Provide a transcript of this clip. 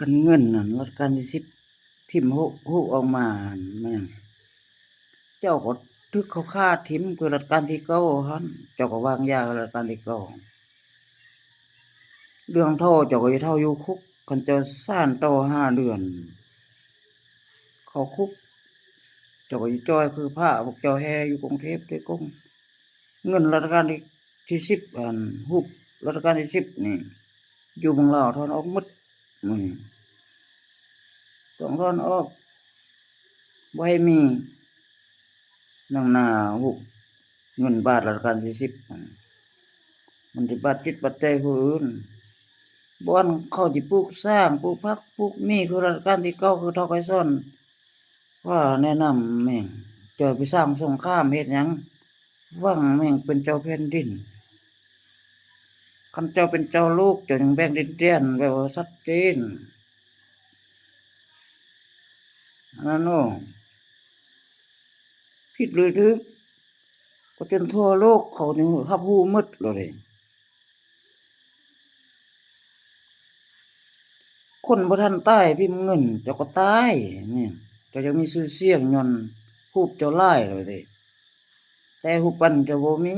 ຄັນເງິນນັ້ນ ລັດການທີສິບ ຖິ້ມຮູບອອກມາຫັ້ນ ແມ່ນຫຍັງ? ເຈົ້າກໍຖືກເຂົາຂ້າຖິ້ມຄືລັດການທີເກົ້າຫັ້ນ ເຈົ້າກໍວາງຢາຄືລັດການທີເກົ້າ. ເລື່ອງເຖົ້າ ເຈົ້າກໍຊິເຖົ້າຢູ່ຄຸກ. ຄັນເຈົ້າສານຕໍ່ຫ້າເດືອນ ເຂົ້າຄຸກ ເຈົ້າກໍຊິຈ່ອຍຄືພະ. ພວກເຈົ້າແຫ່ຢູ່ກຸງເທບໂດຍກົງ. ເງິນລັດການທີສິບ ອັນ ຮູບລັດການທີສິບນີ້ ຢູ່ເມືອງລາວຖອນອອກໝົດ. ມື້ນີ້ຕ້ອງຖອນອອກ ບໍ່ໃຫ້ມີ. ໜັງໜ້າຮູບເງິນບາດລັດການທີສິບ ມັນຊິບາດຈິດບາດໃຈຜູ້ອື່ນ. ບ່ອນເຂົາຊິປູກສ້າງ ປູກຜັກ ປູກໝີ່ ຄືລັດການທີເກົ້າ ຄືເຖົ້າໄກສອນ ວ່າແນະນຳແມ່ງ ເຈົ້າໄປສ້າງສົງຄາມເຮັດຫຍັງ? ຫວັງແມ່ງເປັນເຈົ້າແຜ່ນດິນ. ຄັນເຈົ້າເປັນເຈົ້າໂລກ ເຈົ້າຈຶ່ງແບ່ງດິນແດນແບບວ່າຊັດເຈນ. ອັນນັ້ນໂອ້ ຜິດຫຼືຖືກ ກໍຈົນທົ່ວໂລກເຂົາຈຶ່ງຮັບຮູ້ໝົດໂລດເດ້. ຄົນບໍ່ທັນຕາຍພິມເງິນ ເຈົ້າກໍຕາຍ. ນີ້ ເຈົ້າຍັງມີຊື່ສຽງຍ້ອນຮູບເຈົ້າຫຼາຍໂລດເດ້ ແຕ່ຮູບປັ້ນເຈົ້າບໍ່ມີ.